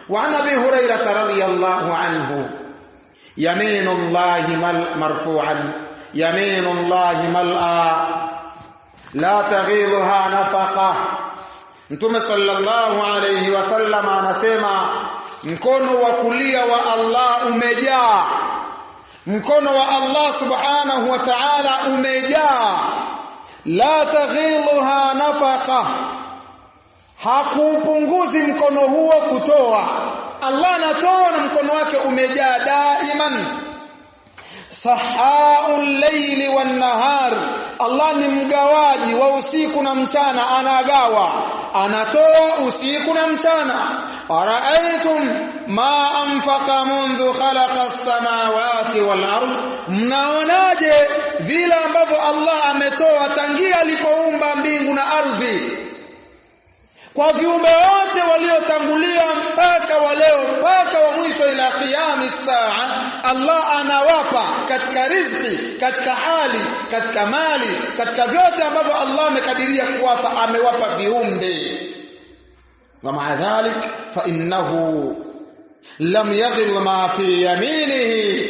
Wa an Abi Hurairah radhiyallahu anhu, yaminu Allahi marfu'an, yaminu Allahi mal'a la taghidhuha nafaqa. Mtume sallallahu alayhi wasallam anasema mkono wa kulia wa Allah umejaa, mkono wa Allah subhanahu wa ta'ala umejaa. La taghidhuha nafaqa, hakuupunguzi mkono huo kutoa. Allah anatoa na mkono wake umejaa daiman. Sahaul layli wan nahar, Allah ni mgawaji wa usiku na mchana, anagawa, anatoa usiku na mchana. Araaitum ma anfaqa mundhu khalaqa as-samawati wal ard, mnaonaje vile ambavyo Allah ametoa tangia alipoumba mbingu na ardhi, kwa viumbe wote waliotangulia mpaka wa leo mpaka wa mwisho, ila qiyami saa. Allah anawapa katika riziki, katika hali, katika mali, katika vyote ambavyo Allah amekadiria kuwapa, amewapa viumbe. Wa maa dhalik fa innahu lam yaghil ma fi yaminihi,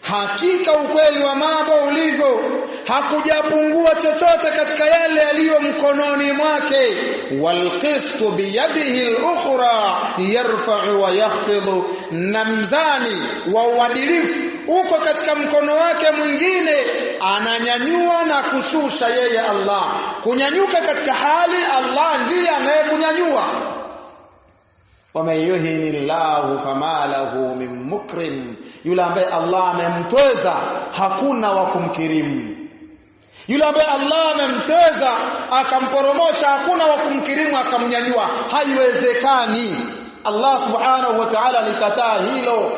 hakika ukweli wa mambo ulivyo, hakujapungua chochote katika yale yaliyo mkononi mwake. Walqistu biyadihi al-ukhra yarfa'u wa yakhfidu, na mzani wa uadilifu uko katika mkono wake mwingine, ananyanyua na kushusha yeye Allah. Kunyanyuka katika hali, Allah ndiye anayekunyanyua. Waman yuhini llahu fama lahu min mukrim, yule ambaye Allah amemtweza hakuna wa kumkirimu. Yule ambaye Allah amemtweza akamporomosha hakuna wa kumkirimu akamnyanyua, haiwezekani. Allah subhanahu wa ta'ala alikataa hilo.